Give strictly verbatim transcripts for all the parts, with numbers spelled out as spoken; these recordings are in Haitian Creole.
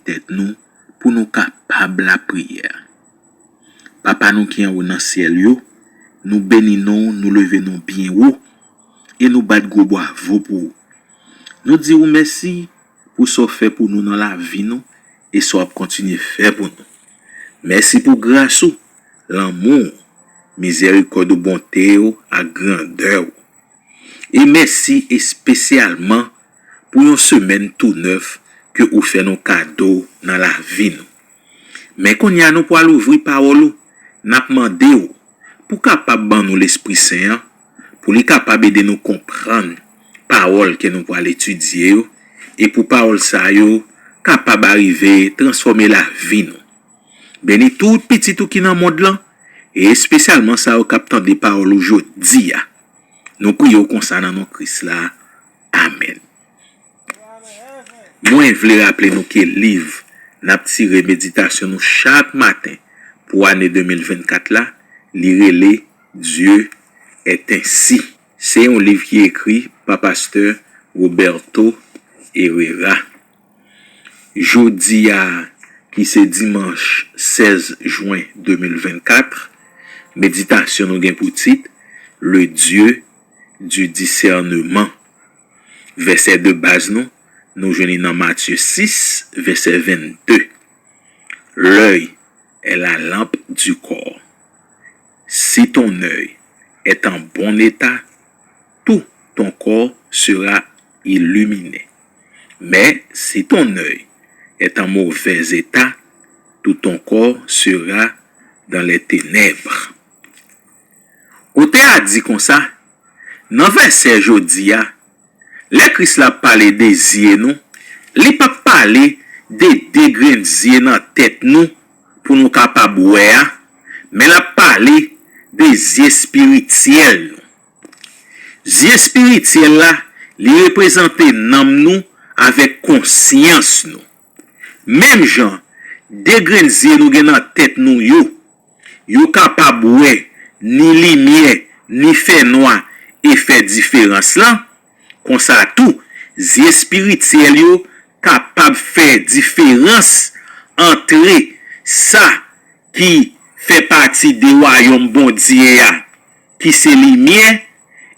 tèt nou pou nou kapab lapriyè. Papa nou ki anwo nan syèl yo, nou beni non w, nou leve non w byen wo e nou bat gwo bwavo pou ou. Nou di ou mèsi pou sa w fè pou nou nan lavi nou e sa w ap kontinye fè pou nou. Mèsi pou gras ou, lanmou w, mizèrikòd ou, bonte w ak grandè w. E mèsi espesyalman pou yon semèn tou nèf ke ou fè nou kado nan lavi nou. Men kounye a nou pral ouvri pawòl ou, n ap mande w pou kapab ban nou Lespri Sen an, pou li kapab ede nou konprann pawòl ke nou pral etidye yo, e pou pawòl sa yo kapab arive transfòme lavi nou. Beni tout pitit ou ki nan mond lan, e espesyalman sa yo k ap tande pawòl ou jodi a. Nou priye w konsa nan non Kris la. Amèn. Mwen vle raple nou ke liv n ap tire meditasyon nou chak maten pou ane de mil vennkat la, li rele Dieu est ainsi. Se yon liv ki ekri pa pastè Roberto Herrera. Jodi a, ki se dimanch sèz jen de mil vennkat, meditasyon nou gen pou tit Le Dieu du discernement. Vèsè de baz nou, nou jwenn li nan Matye sis, vèsè vennde. L'œil est la lampe du corps. Si ton œil est en bon état, tout ton corps sera illuminé. Mais si ton œil est en mauvais état, tout ton corps sera dans les ténèbres. Otè a di konsa, nan vèsè jodi a, lè Kris la ap pale de zye nou, li p ap pale de de grenn zye nan tèt nou pou nou kapab wè a, men l ap pale de zye espirityèl nou. Zye espirityèl la, li reprezante nanm nou avèk konsyans nou. Menm jan de grenn zye nou gen nan tèt nou yo, yo kapab wè ni limyè, ni fènwa e fè diferans lan, konsa tou, zye espirityèl yo kapab fè diferans antre sa ki fè pati de wayòm Bondye a, ki se limyè,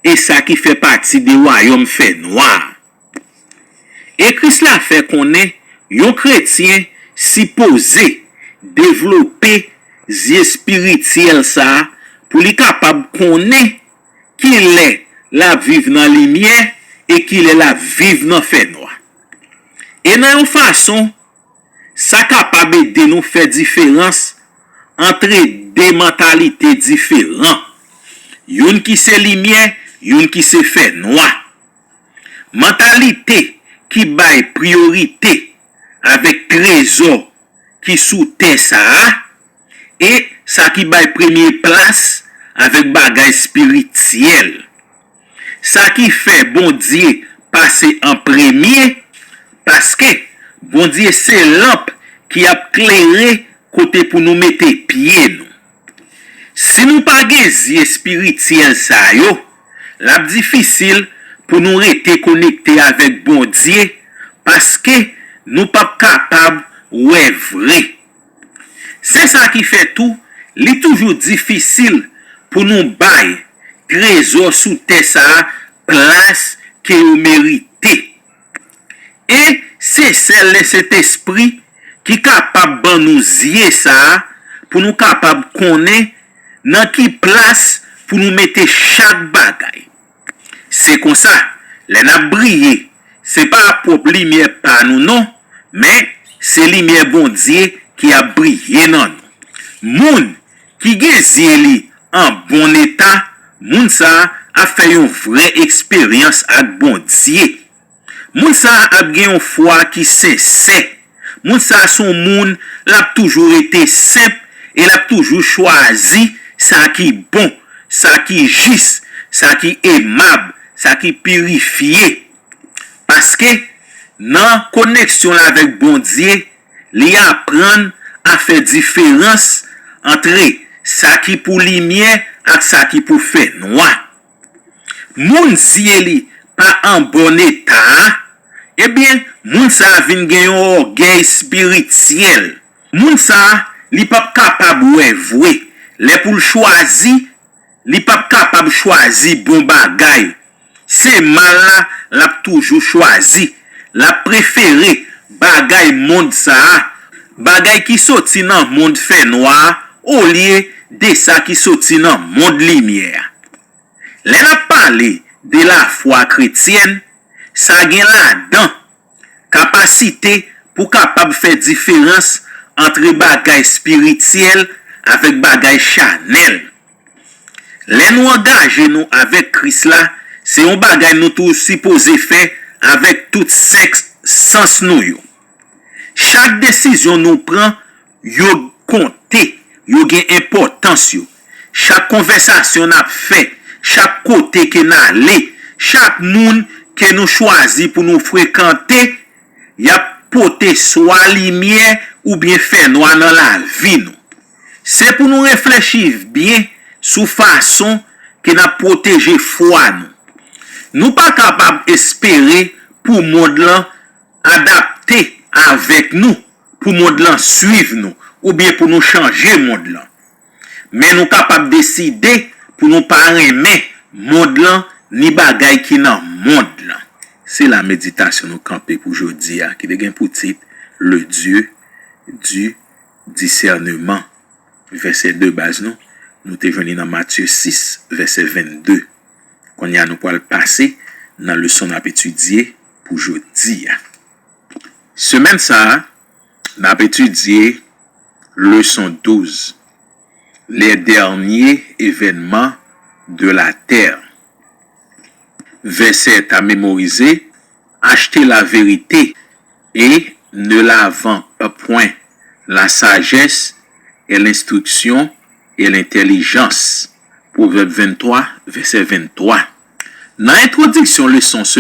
e sa ki fè pati de wayòm fènwa a. E Kris la fè konnen yon kretyen sipoze devlope zye espirityèl sa a pou li kapab konnen kilè l ap viv nan limyè e kilè l ap viv nan fènwa. E nan yon fason, sa kapab ede nou fè diferans antre de mantalite diferan, youn ki se limyè, youn ki se fènwa. Mantalite ki bay priyorite avèk trezò ki sou tè sa a, e sa ki bay premye plas avèk bagay espirityèl. Sa ki fè Bondye pase an premye, paske Bondye se lanp ki ap klere kote pou nou mete pye nou. Si nou pa gen zye espirityèl sa yo, l ap difisil pou nou rete konekte avèk Bondye, paske nou p ap kapab wè vre. Se sa ki fè tou, li toujou difisil pou nou bay trezò sou tè sa a plas ke yo merite. E se sèl Lesentespri ki kapab ban nou zye sa a pou nou kapab konnen nan ki plas pou nou mete chak bagay. Se konsa, lè n ap briye, se pa pwòp limyè pa nou non, men se limyè Bondye ki ap briye nan nou. Moun ki gen zye li an bon eta, moun sa a ap fè yon vrè eksperyans ak Bondye. Moun sa a ap gen yon fwa ki sensè. Moun sa a se yon moun, l ap toujou rete senp e l ap toujou chwazi sa ki bon, sa ki jis, sa ki emab, sa ki pirifye. Paske nan koneksyon l avèk Bondye, li aprann a fè diferans antre sa ki pou limyè ak sa ki pou fènwa. Moun zye li pa an bon eta a, ebyen, Moun sa a vin gen yon ògèy espirityèl. Moun sa a, li p ap kapab wè vre. Lè pou l chwazi, li p ap kapab chwazi bon bagay. Se mal la, l ap toujou chwazi. L ap prefere bagay mond sa a, bagay ki soti nan mond fènwa a, olye de sa ki soti nan mond limyè a. Lè n ap pale de lafwa kretyèn, sa gen ladan kapasite pou kapab fè diferans ant bagay espirityèl avèk bagay chanèl. Lè nou angaje nou avèk Kris la, se yon bagay nou tou sipoze fè avèk tout sèks sans nou yo. Chak desizyon nou pran, yo konte, yo gen enpòtans yo. Chak konvèsasyon n ap fè, chak kote ke n ale, chak moun ke nou chwazi pou nou frekante, y ap pote swa limyè oubyen fènwa nan lavi nou. Se pou nou reflechi byen sou fason ke n ap pwoteje fwa nou. Nou pa kapab espere pou mond lan adapte avèk nou, pou mond lan swiv nou, oubyen pou nou chanje mond lan. Men nou kapab deside pou nou pa renmen mond lan ni bagay ki nan mond lan. Se la meditasyon nou kanpe pou jodi a, ki te gen pou tit Le Dieu du discernement. Vèsè de baz nou, nou te jwenn li nan Matye sis, vèsè vennde. Kounye a nou pral pase nan leson n ap etidye pou jodi a. Semèn sa a, n ap etidye leson douz, Les derniers événements de la terre. Vèsè ta memorize, Achetez la vérité et ne la vends point, la sagesse et l'instruction et l'intelligence. Pwovèb venntwa, vèsè venntwa. Nan entwodiksyon leson semèn